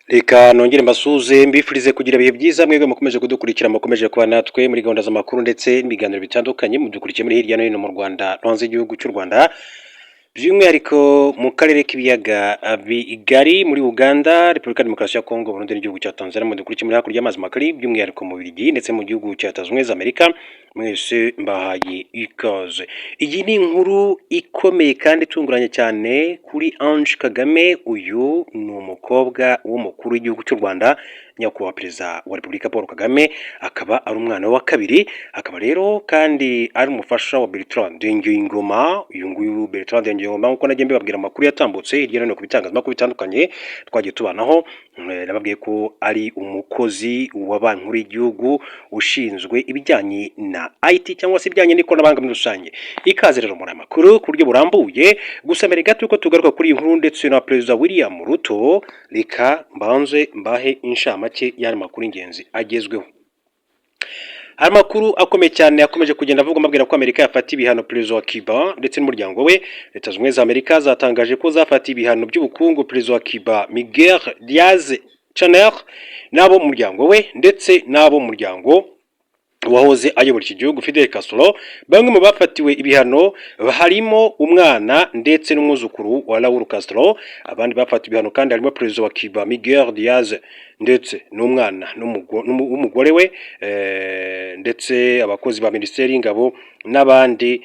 Reka nongere mbasuhuze, mbifurize kugira ibihe byiza, mwebwe mukomeje kudukurikira, mukomeje kuba natwe muri gahunda z'amakuru ndetse n'ibiganiro bitandukanye, mudukurikiye muri hirya no hino mu Rwanda no hanze y'igihugu cy'u Rwanda, by'umwihariko mu karere k'ibiyaga bigari, muri Uganda, Repubulika ya Demokarasi ya Kongo, Burundi n'igihugu cya Tanzania, mudukurikiye muri hakurya y'amazi magari, by'umwihariko mu Bubiligi ndetse mu gihugu cya Leta Zunze Ubumwe za Amerika, mwese mbahaye ikaze. Iyi ni inkuru ikomeye kandi itunguranye cyane kuri Ange Kagame. Uyu ni umukobwa w'umukuru w'igihugu cy'u Rwanda, Nyakubahwa Perezida wa Repubulika Paul Kagame, akaba ari umwana wa kabiri, akaba rero kandi ari umufasha wa Bertrand Ndengeyingoma. Uyu nguyu Bertrand Ndengeyingoma, nk'uko nagiye mbibabwira amakuru yatambutse hirya no hino ku bitangazamakuru bitandukanye twagiye tubanaho, nababwiye ko ari umukozi wa Banki Nkuru y'igihugu ushinzwe ibijyanye na IT cyangwa se ibijyanye n'ikoranabuhanga muri rusange. Ikaze rero muri aya makuru ku buryo burambuye. Gusa mbere gato yuko tugaruka kuri iyi nkuru ndetse na Perezida William Ruto, reka mbanze mbahe inshamake y'aya makuru y'ingenzi agezweho. Hari amakuru akomeye cyane akomeje kugenda avugwa, amabwira ko Amerika yafata ibihano Perezida wa Cuba ndetse n'umuryango we. Leta Zunze Ubumwe za Amerika zatangaje ko zafatiye ibihano by'ubukungu Perezida wa Cuba Miguel Diaz Canel n'abo mu muryango we ndetse n'abo mu muryango wahoze ayobora iki gihugu Fidel Castro. Bamwe mu bafatiwe ibihano harimo umwana ndetse n'umwuzukuru wa Raul Castro. Abandi bafatiwe ibihano kandi harimo Perezida wa Cuba Miguel Diaz ndetse n'umwana w'umugore we, ndetse abakozi ba Minisiteri y'Ingabo n'abandi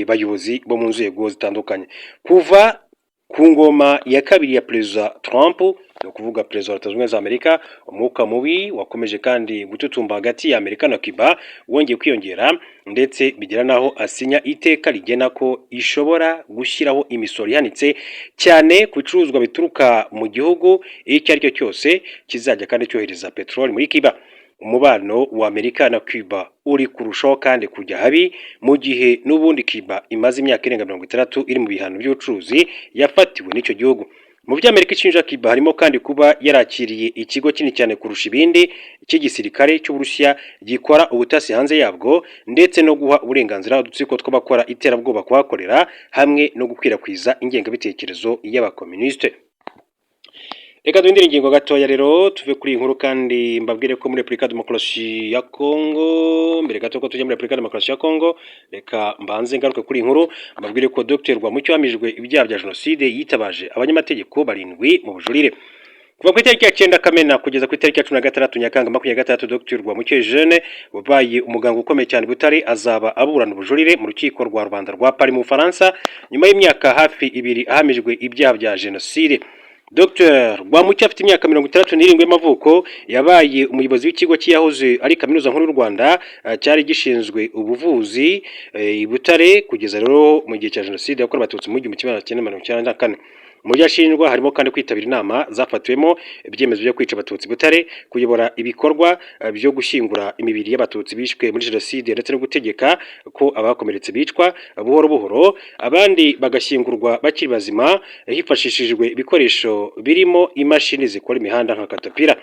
bayobozi bo mu nzego zitandukanye. Kuva ku ngoma ya kabiri ya Perezida Trump, ni ukuvuga Perezida wa Leta Zunze Ubumwe za Amerika, umwuka mubi wakomeje kandi gututumba hagati ya Amerika na Cuba wongeye kwiyongera, ndetse bigera n'aho asinya iteka rigena ko ishobora gushyiraho imisoro ihanitse cyane ku bicuruzwa bituruka mu gihugu icyo ari cyo cyose kizajya kandi cyohereza peteroli muri Cuba. Umubano wa Amerika na Cuba uri kurushaho kandi kujya habi, mu gihe n'ubundi Cuba imaze imyaka irenga 60 iri mu bihano by'ubucuruzi yafatiwe n'icyo gihugu. Mu byo Amerika ishinja Cuba harimo kandi kuba yarakiriye ikigo kinini cyane kurusha ibindi cy'igisirikare cy'Uburusiya gikora ubutasi hanze yabwo, ndetse no guha uburenganzira udutsiko tw'abakora iterabwoba kuhakorera, hamwe no gukwirakwiza ingengabitekerezo y'abakomunisite. Reka duhindure ingingo gatoya rero, tuve kuri iyi nkuru kandi mbabwire ko muri Repubulika Demokarasi ya Kongo, mbere gato ko tujya muri Repubulika Demokarasi ya Kongo, reka mbanze ngaruke kuri iyi nkuru, mbabwire ko Dr Rwamucyo wahamijwe ibyaha bya jenoside yitabaje abanyamategeko barindwi mu bujurire. Kuva ku itariki ya 9 Kamena kugeza ku itariki ya 16 Nyakanga 26, Dr Rwamucyo Eugene wabaye umuganga ukomeye cyane Butare azaba aburana ubujurire mu rukiko rwa rubanda rwa Paris mu Bufaransa, nyuma y'imyaka hafi 2 ahamijwe ibyaha bya jenoside. Dr Rwamucyo afite imyaka 67 y'amavuko, yabaye umuyobozi w'ikigo cy'iyahoze ari Kaminuza Nkuru y'u Rwanda cyari gishinzwe ubuvuzi i Butare, kugeza rero mu gihe cya jenoside yakorewe Abatutsi mu 1994. Mu byo ashinjwa harimo kandi kwitabira inama zafatiwemo ibyemezo byo kwica Abatutsi Butare, kuyobora ibikorwa byo gushyingura imibiri y'Abatutsi bishwe muri jenoside, ndetse no gutegeka ko abakomeretse bicwa buhoro buhoro, abandi bagashyingurwa bakiri bazima hifashishijwe ibikoresho birimo imashini zikora imihanda nka katapira.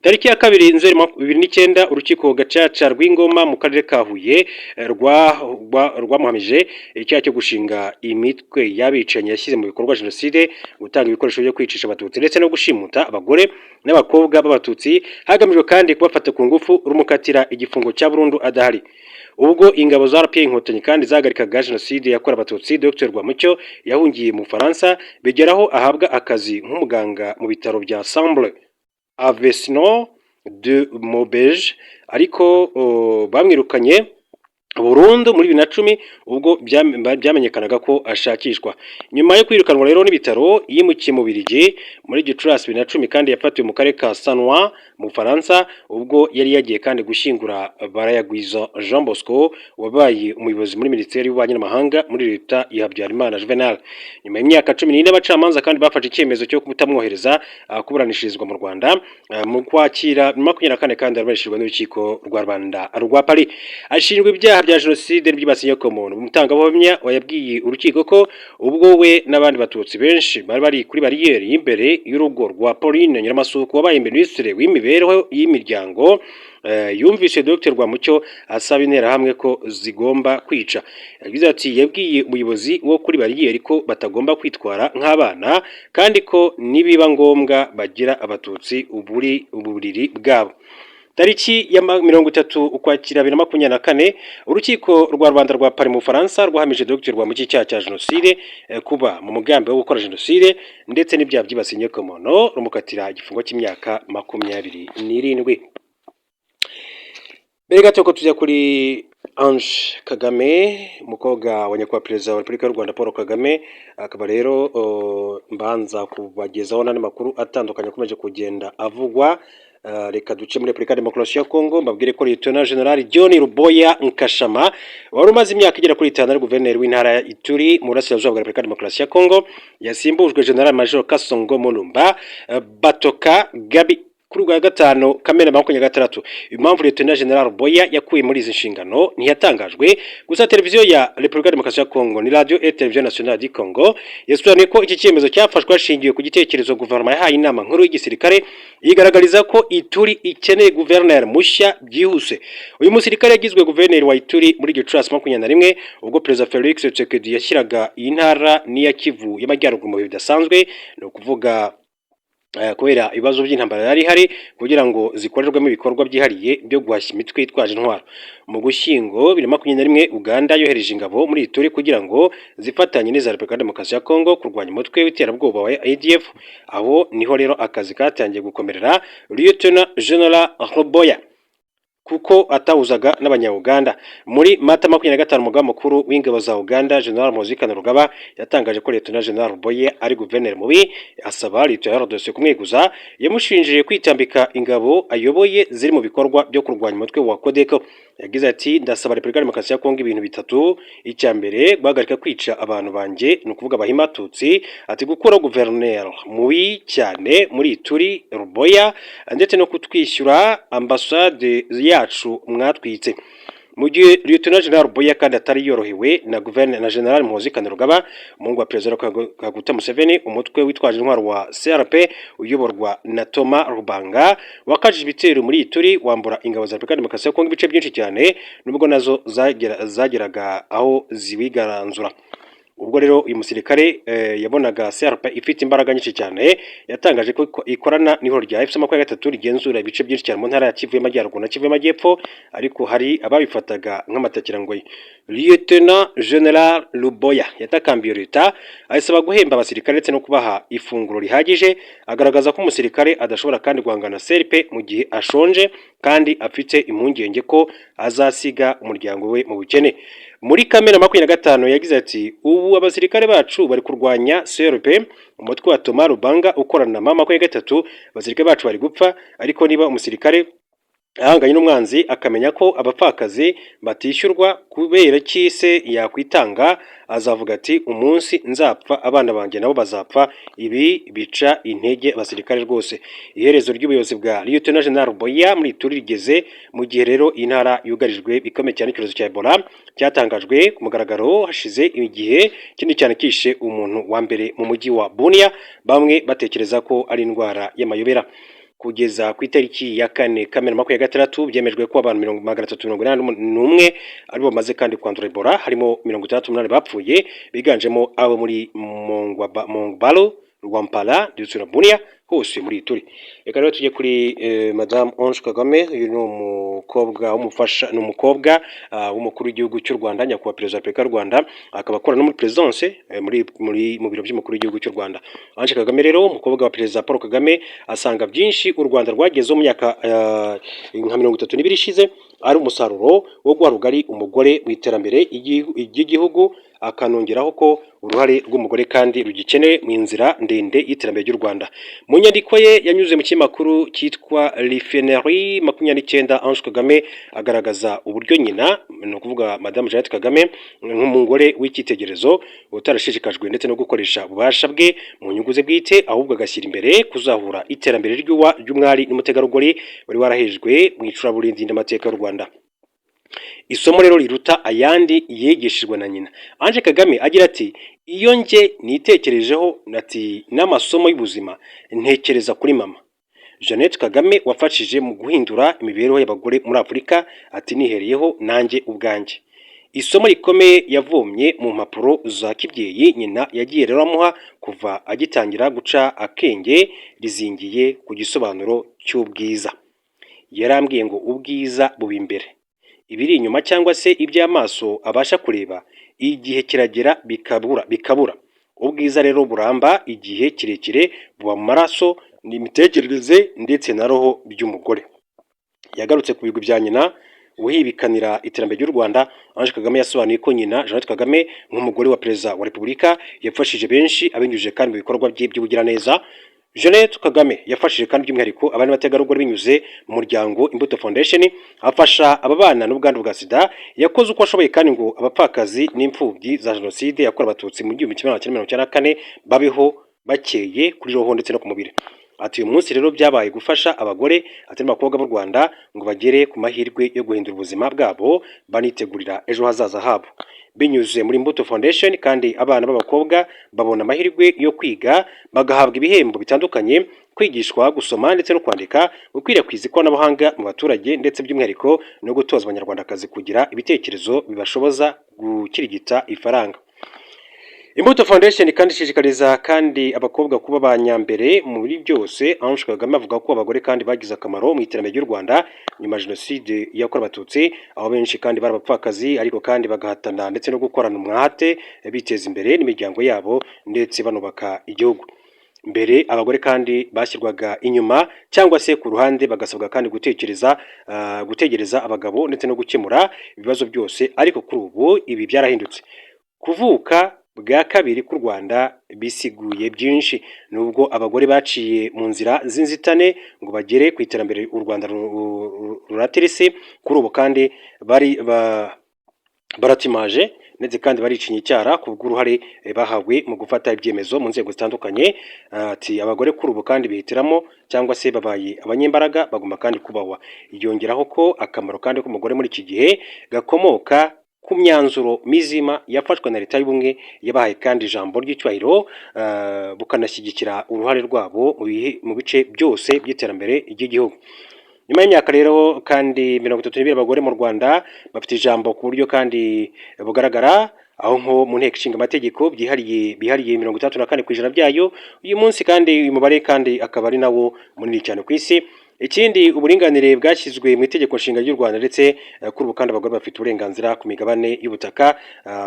Tariki ya 2 Nzeri 2009, urukiko gacaca rw'Ingoma mu karere ka Huye rwamuhamije icyaha cyo gushinga imitwe y'abicanyi yashyize mu bikorwa jenoside, gutanga ibikoresho byo kwicisha Abatutsi, ndetse no gushimuta abagore n'abakobwa b'Abatutsi hagamijwe kandi kubafata ku ngufu, rumukatira igifungo cya burundu adahari. Ubwo ingabo za RPA Inkotanyi kandi zahagarikaga jenoside yakorewe Abatutsi, Dr Rwamucyo yahungiye mu Bufaransa, bigeraho ahabwa akazi nk'umuganga mu bitaro bya Saint Avesnon de Maubeuge, ariko bamwirukanye burundu muri 2010 ubwo byamenyekanaga ko ashakishwa. Nyuma yo kwirukanwa rero n'ibitaro, yimukiye mu Bubiligi. Muri Gicurasi 2010 kandi yafatiwe mu karere ka Sannois mu Bufaransa, ubwo yari yagiye kandi gushyingura Barayagwiza Jean Bosco wabaye umuyobozi muri Minisiteri y'Ububanyi n'Amahanga muri leta ya Habyarimana Juvenal. Nyuma y'imyaka 14, abacamanza kandi bafashe icyemezo cyo kutamwohereza kuburanishirizwa mu Rwanda. Mu Kwakira 24 kandi yaburanishijwe n'urukiko rwa rubanda rwa Paris, ashinjwa ibyaha. Ibyaha bya jenoside n'ibyibasiye inyokomuntu. Umutangabuhamya yabwiye urukiko ko ubwo we n'abandi Batutsi benshi bari bari kuri bariyeri y'imbere y'urugo rwa Pauline Nyiramasuhuko wabaye Minisitiri w'Imibereho y'Imiryango, yumvise Dr Rwamucyo asaba Interahamwe ko zigomba kwica. Yagize ati: "Yabwiye umuyobozi wo kuri bariyeri ko batagomba kwitwara nk'abana kandi ko nibiba ngombwa bagira Abatutsi uburi uburiri bwabo." Tariki ya 30 Ukwakira 2024, urukiko rwa rubanda rwa Paris mu Bufaransa rwahamije Dr Rwamucyo icyaha cya jenoside, kuba mu mugambi wo gukora jenoside ndetse n'ibyaha byibasiye inyokomuntu, rumukatira igifungo cy'imyaka 27. Mbere gato ko tujya kuri Ange Kagame, umukobwa wa nyakubahwa Perezida wa Repubulika y'u Rwanda Paul Kagame, akaba rero mbanza kubagezaho n'andi makuru atandukanye akomeje kugenda avugwa. Reka duce muri Repubulika ya Demokarasi ya Kongo, mbabwire ko Lieutenant General John Ruboya Nkashama wari umaze imyaka igera kuri 5 ari guverineri w'intara ya Ituri mu burasirazuba bwa Repubulika ya Demokarasi ya Kongo yasimbujwe General Major Kasongo Mulumba Batoka Gabi kuri uyu wa gatanu Kamena 26. Impamvu Lieutenant General Ruboya yakuye muri izi nshingano ntiyatangajwe, gusa televiziyo ya Repubulika ya Demokarasi ya Kongo ni Radio et Télévision Nationale du Congo yasobanuye ko iki cyemezo cyafashwe hashingiwe ku gitekerezo guverinoma yahaye inama nkuru y'igisirikare, igaragariza ko Ituri ikeneye guverineri mushya byihuse. Uyu musirikare yagizwe guverineri wa Ituri muri Gicurasi 21, ubwo Perezida Felix Tshisekedi yashyiraga iyi ntara n'iya Kivu y'Amajyaruguru mu bihe bidasanzwe, ni ukuvuga kubera ibibazo by'intambara yari ihari, kugira ngo zikorerwemo ibikorwa byihariye byo guhashya imitwe yitwaje intwaro. Mu Gushyingo 2021, Uganda yohereje ingabo muri Ituri kugira ngo zifatanye n'iza Repubulika ya Demokarasi ya Kongo kurwanya umutwe w'iterabwoba wa ADF. Aho niho rero akazi katangiye gukomerera Lieutenant General Ruboya kuko atahuzaga n'Abanya-Uganda. Muri Mata 25, umugaba mukuru w'ingabo za Uganda General Muhoozi Kainerugaba yatangaje ko Lieutenant General Ruboya ari guverineri mubi, asaba Lieutenant Dosiye kumweguza. Yamushinjije kwitambika ingabo ayoboye ziri mu bikorwa byo kurwanya umutwe wa Codeco. Yagize ati: "Ndasaba Repubulika ya Demokarasi ya Kongo ibintu bitatu: icya mbere, guhagarika kwica abantu banjye, ni ukuvuga Abahima Tutsi," ati, "gukuraho guverineri mubi cyane muri Ituri Ruboya, ndetse no kutwishyura ambasade yacu mwatwitse." Mu gihe Lieutenant General Ruboya kandi atari yorohewe na guverineri na General Muhoozi Kainerugaba, umuhungu wa Perezida Kaguta Museveni, umutwe witwaje intwaro wa CRP uyoborwa na Thomas Rubanga wakajije ibitero muri Ituri, wambura ingabo za Repubulika ya Demokarasi ya Kongo ibice byinshi cyane, nubwo nazo zageraga aho ziwigaranzura. Ubwo rero uyu musirikare yabonaga CRP ifite imbaraga nyinshi cyane, yatangaje ko ikorana n'ihuriro rya AFC 23 rigenzura ibice byinshi cyane mu ntara ya Kivu y'Amajyaruguru na Kivu y'Amajyepfo, ariko hari ababifataga nk'amatakirangoyi. Lieutenant General Luboya yatakambiye leta ayisaba guhemba abasirikare ndetse no kubaha ifunguro rihagije, agaragaza ko umusirikare adashobora kandi guhangana na CRP mu gihe ashonje kandi afite impungenge ko azasiga umuryango we mu bukene. Muri Kamena 25 yagize ati: "Ubu abasirikare bacu bari kurwanya CRP, umutwe wa Thomas Rubanga ukorana na M23. Abasirikare bacu bari gupfa, ariko niba umusirikare ahanganye n'umwanzi akamenya ko abapfakazi batishyurwa, kubera ki se yakwitanga? Azavuga ati: 'Umunsi nzapfa abana banjye nabo bazapfa.' Ibi bica intege abasirikare rwose." Iherezo ry'ubuyobozi bwa Lieutenant General Ruboya muri Ituri rigeze mu gihe rero intara yugarijwe bikomeye cyane icyorezo cya Ebola cyatangajwe ku mugaragaro hashize igihe kinini cyane, kishe umuntu wa mbere mu mujyi wa Bunia, bamwe batekereza ko ari indwara y'amayobera. Kugeza ku itariki ya 4 Kamena 26, byemejwe ko abantu 381 aribo bamaze kandi kwandura Ebola, harimo 68 bapfuye, biganjemo abo muri Mongbalo, Rwampara ndetse na Bunia, hose muri Ituri. Reka rero tujye kuri Madame Ange Kagame. Uyu ni umukobwa w'umufasha, ni umukobwa w'umukuru w'igihugu cy'u Rwanda, nyakubahwa Perezida wa Repubulika y'u Rwanda, akaba akora no muri présidence, muri mu biro by'umukuru w'igihugu cy'u Rwanda. Ange Kagame rero, umukobwa wa Perezida Paul Kagame, asanga byinshi u Rwanda rwagezeho mu myaka nka 32 ishize ari umusaruro wo guha rugari umugore mu iterambere ry'igihugu, akanongeraho ko uruhare rw'umugore kandi rugikenewe mu nzira ndende y'iterambere ry'u Rwanda. Mu nyandiko ye yanyuze mu kinyamakuru cyitwa L'Éphéméride 29, Ange Kagame agaragaza uburyo nyina, ni ukuvuga Madamu Jeannette Kagame, nk'umugore w'icyitegererezo utarashishikajwe ndetse no gukoresha ububasha bwe mu nyungu ze bwite, ahubwo agashyira imbere kuzahura iterambere ry'umwari n'umutegarugori wari warahejwe mu icuraburindi n'amateka y'u Rwanda. Isomo rero riruta ayandi yigishijwe na nyina. Ange Kagame agira ati: "Iyo njye nitekerejeho," ati, "n'amasomo y'ubuzima, ntekereza kuri mama Jeannette Kagame wafashije mu guhindura imibereho y'abagore muri Afurika," ati, "nihereyeho nanjye ubwanjye." Isomo rikomeye yavomye mu mpapuro za kibyeyi nyina yagiye rero amuha kuva agitangira guca akenge rizingiye ku gisobanuro cy'ubwiza. "Yarambwiye ngo ubwiza buba imbere, ibiri inyuma cyangwa se iby'amaso abasha kureba, igihe kiragera bikabura bikabura. Ubwiza rero buramba igihe kirekire buba mu maraso, n'imitekerereze ndetse na roho by'umugore." Yagarutse ku bigwi bya nyina uhibikanira iterambere ry'u Rwanda. Ange Kagame yasobanuye ko nyina Jeannette Kagame, nk'umugore wa Perezida wa Repubulika, yafashije benshi abinyujije kandi mu bikorwa bye by'ubugiraneza. Jeannette Kagame yafashije kandi by'umwihariko abari n'abategarugori binyuze mu muryango Imbuto Foundation, afasha ababana n'ubwandu bwa SIDA. Yakoze uko ashoboye kandi ngo abapfakazi n'imfubyi za Jenoside yakorewe Abatutsi mu 1994 babeho bakeye kuri roho ndetse no ku mubiri. Ati: "Uyu munsi rero byabaye gufasha abagore," ati, "n'abakobwa b'u Rwanda ngo bagere ku mahirwe yo guhindura ubuzima bwabo banitegurira ejo hazaza habo." Binyuze muri Imbuto Foundation kandi, abana b'abakobwa babona amahirwe yo kwiga, bagahabwa ibihembo bitandukanye, kwigishwa gusoma ndetse no kwandika, gukwirakwiza ikoranabuhanga mu baturage, ndetse by'umwihariko no gutoza Abanyarwandakazi kugira ibitekerezo bibashoboza gukirigita ifaranga. Imbuto Foundation kandi ishishikariza kandi abakobwa kuba ba nyambere muri byose. Ange Kagame avuga ko abagore kandi bagize akamaro mu iterambere ry'u Rwanda nyuma ya Jenoside yakorewe Abatutsi, aho benshi kandi bari abapfakazi, ariko kandi bagahatana ndetse no gukorana umuhate biteza imbere n'imiryango yabo ndetse banubaka igihugu. Mbere abagore kandi bashyirwaga inyuma cyangwa se ku ruhande, bagasabwa kandi gutekereza, gutegereza abagabo ndetse no gukemura ibibazo byose, ariko kuri ubu ibi byarahindutse. Kuvuka bwa kabiri k'u Rwanda bisiguye byinshi. Nubwo abagore baciye mu nzira z'inzitane ngo bagere ku iterambere u Rwanda ruratira isi, kuri ubu kandi bari baratimaje ndetse kandi baricinya icyara ku bw'uruhare bahawe mu gufata ibyemezo mu nzego zitandukanye. Ati: "Abagore kuri ubu kandi bihitiramo cyangwa se babaye abanyembaraga, bagomba kandi kubahwa." Yongeraho ko akamaro kandi k'umugore muri iki gihe gakomoka ku myanzuro mizima yafashwe na Leta y'Ubumwe, yabahaye kandi ijambo ry'icyubahiro, bukanashyigikira uruhare rwabo mu bice byose by'iterambere ry'igihugu. Nyuma y'imyaka rero kandi 32, abagore mu Rwanda bafite ijambo ku buryo kandi bugaragara, aho nko mu Nteko Ishinga Amategeko byihariye bihariye 64% byayo uyu munsi, kandi uyu mubare kandi akaba ari nawo munini cyane ku isi. Ikindi, uburinganire bwashyizwe mu Itegeko Nshinga ry'u Rwanda, ndetse kuri ubu kandi abagore bafite uburenganzira ku migabane y'ubutaka,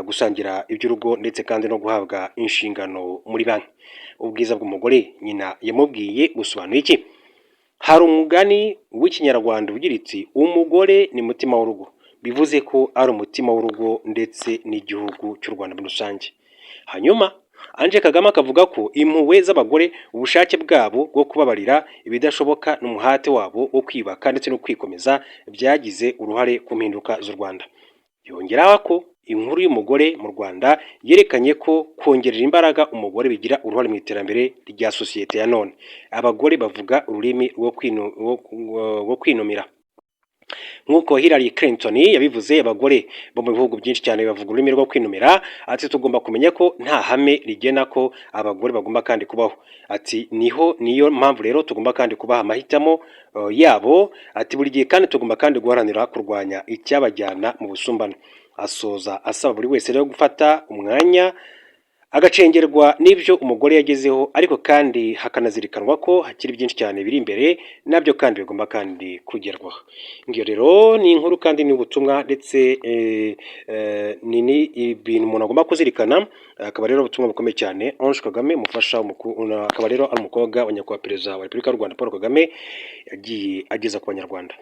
gusangira iby'urugo, ndetse kandi no guhabwa inshingano muri banki. Ubwiza bw'umugore nyina yamubwiye busobanuye iki? Hari umugani w'Ikinyarwanda ugira iti: "Umugore ni mutima w'urugo." Bivuze ko ari umutima w'urugo ndetse n'igihugu cy'u Rwanda muri rusange. Hanyuma Ange Kagame akavuga ko impuhwe z'abagore, ubushake bwabo bwo kubabarira ibidashoboka n'umuhate wabo wo kwiyubaka ndetse no kwikomeza byagize uruhare ku mpinduka z'u Rwanda. Yongeraho ko inkuru y'umugore mu Rwanda yerekanye ko kongerera imbaraga umugore bigira uruhare mu iterambere rya sosiyete ya none. Abagore bavuga ururimi rwo kwinumira. Nk'uko Hillary Clinton yabivuze, abagore bo mu bihugu byinshi cyane bavuga ururimi rwo kwinumira. Ati: "Tugomba kumenya ko nta hame rigena ko abagore bagomba kandi kubaho." Ati: "Niho niyo mpamvu rero tugomba kandi kubaha amahitamo yabo." Ati: "Buri gihe kandi tugomba kandi guharanira kurwanya icyabajyana mu busumbane." Asoza asaba buri wese rero gufata umwanya agacengerwa n'ibyo umugore yagezeho, ariko kandi hakanazirikanwa ko hakiri byinshi cyane biri imbere nabyo kandi bigomba kandi kugerwaho. Ngiyo rero ni inkuru kandi ni ubutumwa, ndetse ni ibintu umuntu agomba kuzirikana. Akaba rero ubutumwa bukomeye cyane Ange Kagame, umufasha, akaba rero ari umukobwa wa Nyakubahwa Perezida wa Repubulika y'u Rwanda Paul Kagame, yagiye ageza ku Banyarwanda.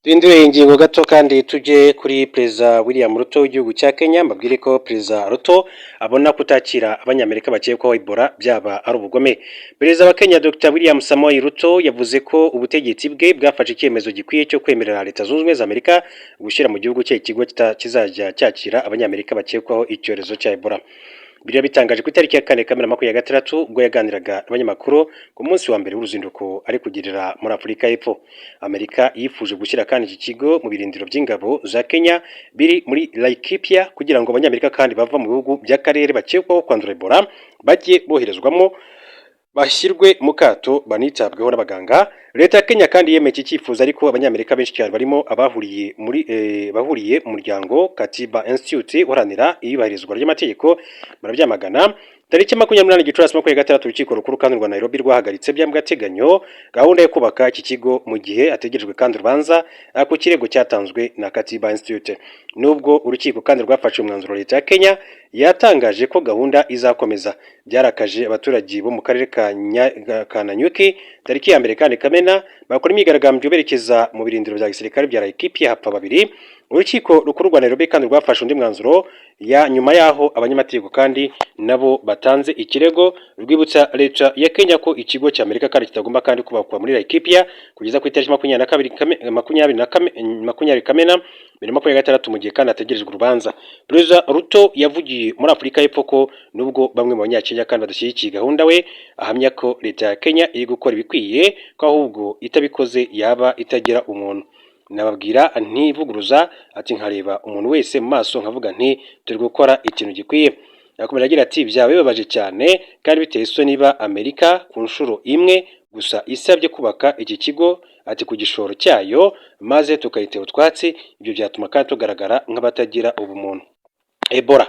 Duhindure ingingo gato kandi tujye kuri Perezida William Ruto w'igihugu cya Kenya. Mbabwire ko Perezida Ruto abona kutakira Abanyamerika bakekwaho Ebola byaba ari ubugome. Perezida wa Kenya Dr William Samoei Ruto yavuze ko ubutegetsi bwe bwafashe icyemezo gikwiye cyo kwemerera Leta Zunze Ubumwe za Amerika gushyira mu gihugu cye ikigo kizajya cyakira Abanyamerika bakekwaho icyorezo cya Ebola. Biriya bitangaje ku itariki ya 4 Kamena 2026, ubwo yaganiraga n'abanyamakuru ku munsi wa mbere w'uruzinduko ari kugirira muri Afurika y'Epfo. Amerika yifuje gushyira kandi iki kigo mu birindiro by'ingabo za Kenya biri muri Laikipia, kugira ngo Abanyamerika kandi bava mu bihugu by'akarere bakekwaho kwandura Ebola bajye boherezwamo, bashyirwe mu kato, banitabweho n'abaganga. Leta ya Kenya kandi yemeye iki cyifuzo, ariko Abanyamerika benshi cyane barimo abahuriye muri bahuriye mu muryango Katiba Institute uharanira iyubahirizwa ry'amategeko barabyamagana. Tariki 28 Gicurasi 2026, urukiko rukuru kandi rwa Nairobi rwahagaritse by'agateganyo gahunda yo kubaka iki kigo mu gihe hategerejwe kandi urubanza ku kirego cyatanzwe na Katiba Institute. Nubwo urukiko kandi rwafashe umwanzuro, leta ya Kenya yatangaje ko gahunda izakomeza. Byarakaje abaturage bo mu karere ka Nanyuki. Tariki ya 1 kandi Kamena bakora imyigaragambyo berekeza mu birindiro bya gisirikare bya Laikipia, hapfa babiri. Urukiko rukuru rwa Nairobi kandi rwafashe undi mwanzuro ya nyuma y'aho abanyamategeko kandi nabo batanze ikirego, rwibutsa leta ya Kenya ko ikigo cya Amerika kandi kitagomba kandi kubakwa muri Laikipia kugeza ku itariki 22 20 Kamena 2026, mu gihe kandi hategerejwe urubanza. Perezida Ruto yavugiye muri Afurika y'Epfo ko nubwo bamwe mu Banyakenya kandi badashyigikiye gahunda, we ahamya ko leta ya Kenya iri gukora ibikwiye, ko ahubwo itabikoze yaba itagira umuntu. Nababwira ntivuguruza, ati nkareba umuntu wese mu maso nkavuga nti turi gukora ikintu gikwiye. Yakomeje agira ati: "Byaba bibabaje cyane kandi biteye isoni niba Amerika ku nshuro imwe gusa isabye kubaka iki kigo, ati ku gishoro cyayo, maze tukayitera utwatsi. Ibyo byatuma kandi tugaragara nk'abatagira ubumuntu." Ebola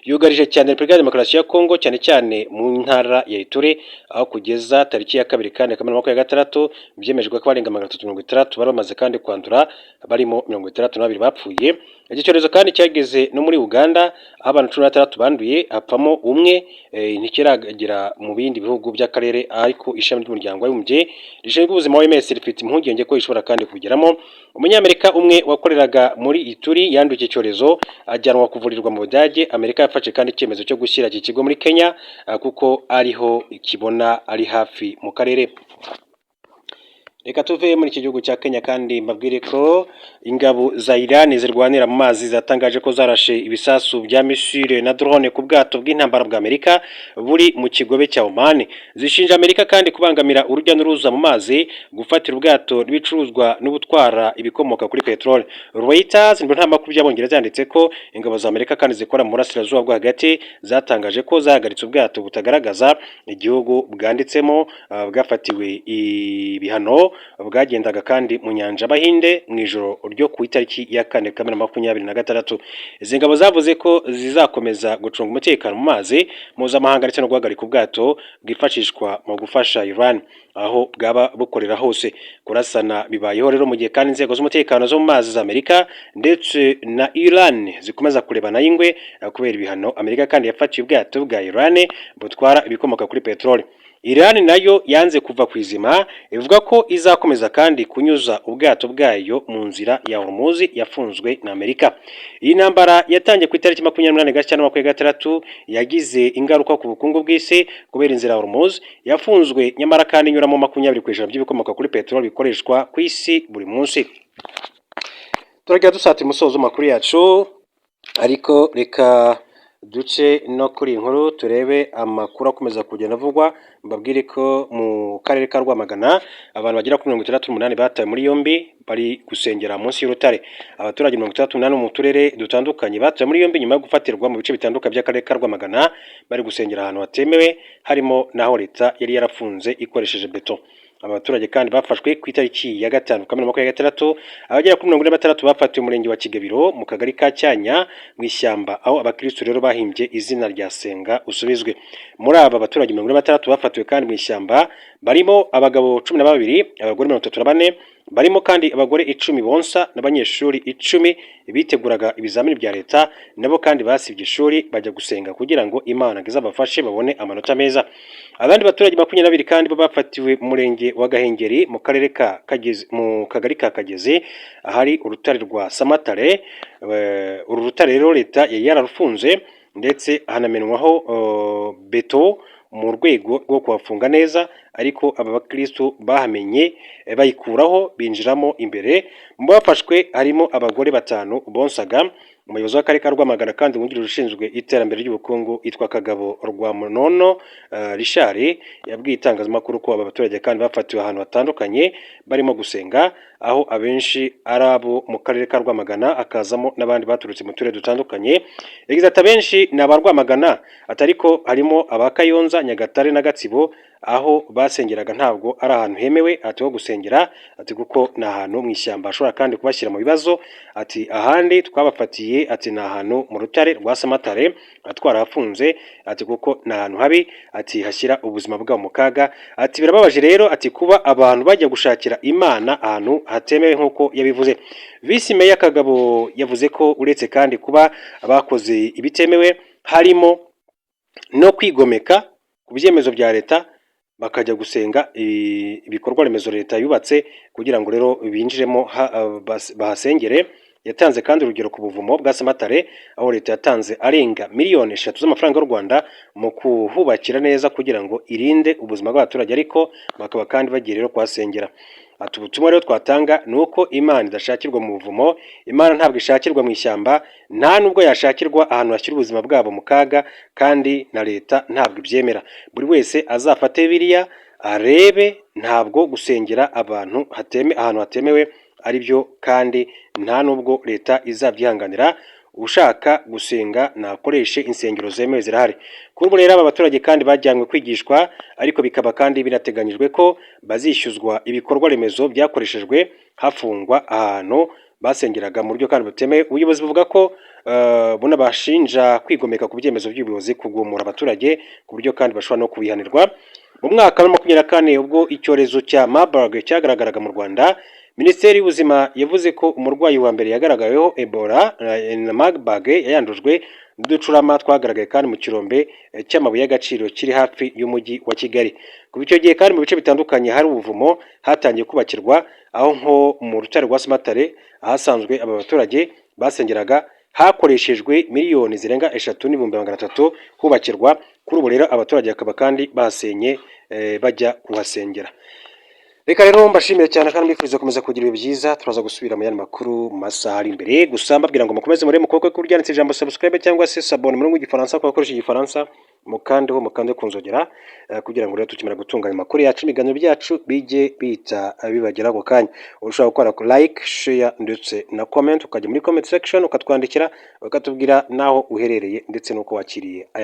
yugarije cyane Repubulika ya Demokarasi ya Kongo, cyane cyane mu ntara ya Ituri, aho kugeza tariki ya 2 kandi Kamena 2026 byemejwe ko abarenga 360 bari bamaze kandi kwandura, barimo 62 bapfuye. Iki cyorezo kandi cyageze no muri Uganda, aho abantu 16 banduye, hapfamo umwe. Ntikiragera mu bindi bihugu by'akarere, ariko ishami ry'umuryango w'abibumbye rishinzwe ubuzima, OMS, rifite impungenge ko ishobora kandi kubigeramo. Umunyamerika umwe wakoreraga muri Ituri yanduye iki cyorezo, ajyanwa kuvurirwa mu Budage. Amerika yafashe kandi icyemezo cyo gushyira iki kigo muri Kenya kuko ariho kibona ari hafi mu karere. Reka tuve muri iki gihugu cya Kenya kandi mbabwire ko ingabo za Iran zirwanira mu mazi zatangaje ko zarashe ibisasu bya missile na drone ku bwato bw'intambara bwa Amerika buri mu kigobe cya Oman. Zishinja Amerika kandi kubangamira urujya n'uruza mu mazi, gufatira ubwato n'ibicuruzwa n'ubutwara ibikomoka kuri peteroli. Reuters, nta makuru by'Abongereza, yanditse ko ingabo za Amerika kandi zikora mu burasirazuba bwo hagati zatangaje ko zahagaritse ubwato butagaragaza igihugu bwanditsemo, bwafatiwe ibihano, bwagendaga kandi mu nyanja Bahinde mu ijoro ryo ku itariki ya 4 Kamena 2026. Izi ngabo zavuze ko zizakomeza gucunga umutekano mu mazi mpuzamahanga ndetse no guhagarika ubwato bwifashishwa mu gufasha Iran aho bwaba bukorera hose. Kurasana bibayeho rero mu gihe kandi inzego z'umutekano zo mu mazi za Amerika ndetse na Iran zikomeza kurebana y'ingwe kubera ibihano Amerika kandi yafatiye ubwato bwa Iran butwara ibikomoka kuri peteroli. Iran nayo yanze kuva ku izima, ivuga ko izakomeza kandi kunyuza ubwato bwayo mu nzira ya Hormuz yafunzwe na Amerika. Iyi ntambara yatangiye ku itariki 28 Gashyantare 2026 yagize ingaruka ku bukungu bw'isi kubera inzira ya Hormuz yafunzwe, nyamara kandi inyuramo 20% by'ibikomoka kuri peteroli bikoreshwa ku isi buri munsi. Turajya dusatira umusozo w'amakuru yacu, ariko reka duce no kuri iyi nkuru turebe amakuru akomeza kugenda avugwa. Mbabwire ko mu karere ka Rwamagana abantu bagera kuri 68 batawe muri yombi bari gusengera munsi y'urutare. Abaturage 68 mu turere dutandukanye batawe muri yombi nyuma yo gufatirwa mu bice bitandukanye by'akarere ka Rwamagana bari gusengera ahantu hatemewe, harimo n'aho leta yari yarafunze ikoresheje beto. Aba baturage kandi bafashwe ku itariki ya 5 Kamena 2026. Abagera kuri 46 bafatiwe umurenge wa Kigabiro mu kagari ka Cyanya mu ishyamba, aho abakristo rero bahimbye izina rya Senga Usubizwe. Muri aba baturage 46 bafatiwe kandi mu ishyamba barimo abagabo 12, abagore 34, barimo kandi abagore 10 bonsa n'abanyeshuri 10 biteguraga ibizamini bya leta. Nabo kandi basibye ishuri bajya gusenga kugira ngo Imana izabafashe babone amanota meza. Abandi baturage 22 kandi bo bafatiwe mu murenge wa Gahengeri mu karere ka Kagezi, mu kagari ka Kagezi, ahari urutare rwa Samatare. Uru rutare rero leta yari yararufunze ndetse hanamenwaho beto mu rwego rwo kuhafunga neza, ariko aba bakristo bahamenye bayikuraho binjiramo imbere. Mu bafashwe harimo abagore batanu bonsaga. Umuyobozi w'akarere ka Rwamagana kandi wungirije ushinzwe iterambere ry'ubukungu yitwa Kagabo Rwamunono Richard yabwiye itangazamakuru ko aba baturage kandi bafatiwe ahantu hatandukanye barimo gusenga, aho abenshi ari abo mu karere ka Rwamagana, hakazamo n'abandi baturutse mu turere dutandukanye. Yagize ati: "Abenshi ni aba Rwamagana," ati, "ariko harimo aba Kayonza, Nyagatare na Gatsibo. Aho basengeraga ntabwo ari ahantu hemewe," ati, "ho gusengera," ati, "kuko ni ahantu mu ishyamba hashobora kandi kubashyira mu bibazo." Ati: "Ahandi twabafatiye," ati, "ni ahantu mu rutare rwa Samatare, twarahafunze," ati, "kuko ni ahantu habi," ati, "hashyira ubuzima bwabo mu kaga." Ati: "Birababaje rero," ati, "kuba abantu bajya gushakira Imana ahantu hatemewe," nk'uko yabivuze. Visi Meya Kagabo yavuze ko uretse kandi kuba bakoze ibitemewe, harimo no kwigomeka ku byemezo bya leta, bakajya gusenga ibikorwa remezo leta yubatse kugira ngo rero binjiremo bahasengere. Yatanze kandi urugero ku buvumo bwa Samatare, aho leta yatanze arenga miliyoni 3 z'amafaranga y'u Rwanda mu kuhubakira neza kugira ngo irinde ubuzima bw'abaturage, ariko bakaba kandi bagiye rero kuhasengera. Ati: "Ubutumwa rero twatanga ni uko Imana idashakirwa mu buvumo, Imana ntabwo ishakirwa mu ishyamba, nta nubwo yashakirwa ahantu hashyira ubuzima bwabo mu kaga, kandi na leta ntabwo ibyemera. Buri wese azafate biriya arebe, ntabwo gusengera abantu ahantu hatemewe ari byo, kandi nta nubwo leta izabyihanganira. Ushaka gusenga nakoreshe insengero zemewe, zirahari." Kuri ubu rero aba baturage kandi bajyanywe kwigishwa, ariko bikaba kandi binateganyijwe ko bazishyuzwa ibikorwa remezo byakoreshejwe hafungwa ahantu basengeraga mu buryo kandi butemewe. Ubuyobozi buvuga ko bunabashinja kwigomeka ku byemezo by'ubuyobozi, kugumura abaturage, ku buryo kandi bashobora no kubihanirwa. Mu mwaka wa 24, ubwo icyorezo cya Marburg cyagaragaraga mu Rwanda, Minisiteri y'Ubuzima yavuze ko umurwayi wa mbere yagaragaweho Ebola na Marburg yayandujwe n'uducurama twagaragaye kandi mu kirombe cy'amabuye y'agaciro kiri hafi y'umujyi wa Kigali. Kuva icyo gihe kandi, mu bice bitandukanye hari ubuvumo hatangiye kubakirwa, aho nko mu rutare rwa Samatare, ahasanzwe aba baturage basengeraga, hakoreshejwe miliyoni zirenga 3.3 million hubakirwa. Kuri ubu rero abaturage bakaba kandi bahasenye bajya kuhasengera. Reka rero mbashimire cyane kandi mbifuriza gukomeza kugira ibihe byiza. Turaza gusubira mu yandi makuru mu masaha ari imbere, gusa mbabwira ngo mukomeze murebe mu kuboko kw'iburyo ijambo subscribe cyangwa se s'abonner mu rurimi rw'Igifaransa ku bakoresha Igifaransa, mukandeho, mukande ku nzogera kugira ngo rero tukimara gutunganya amakuru yacu, ibiganiro byacu bijye bihita bibagera ako kanya. Ushobora gukora like, share ndetse na comment, ukajya muri comment section ukatwandikira, ukatubwira n'aho uherereye ndetse n'uko wakiriye aya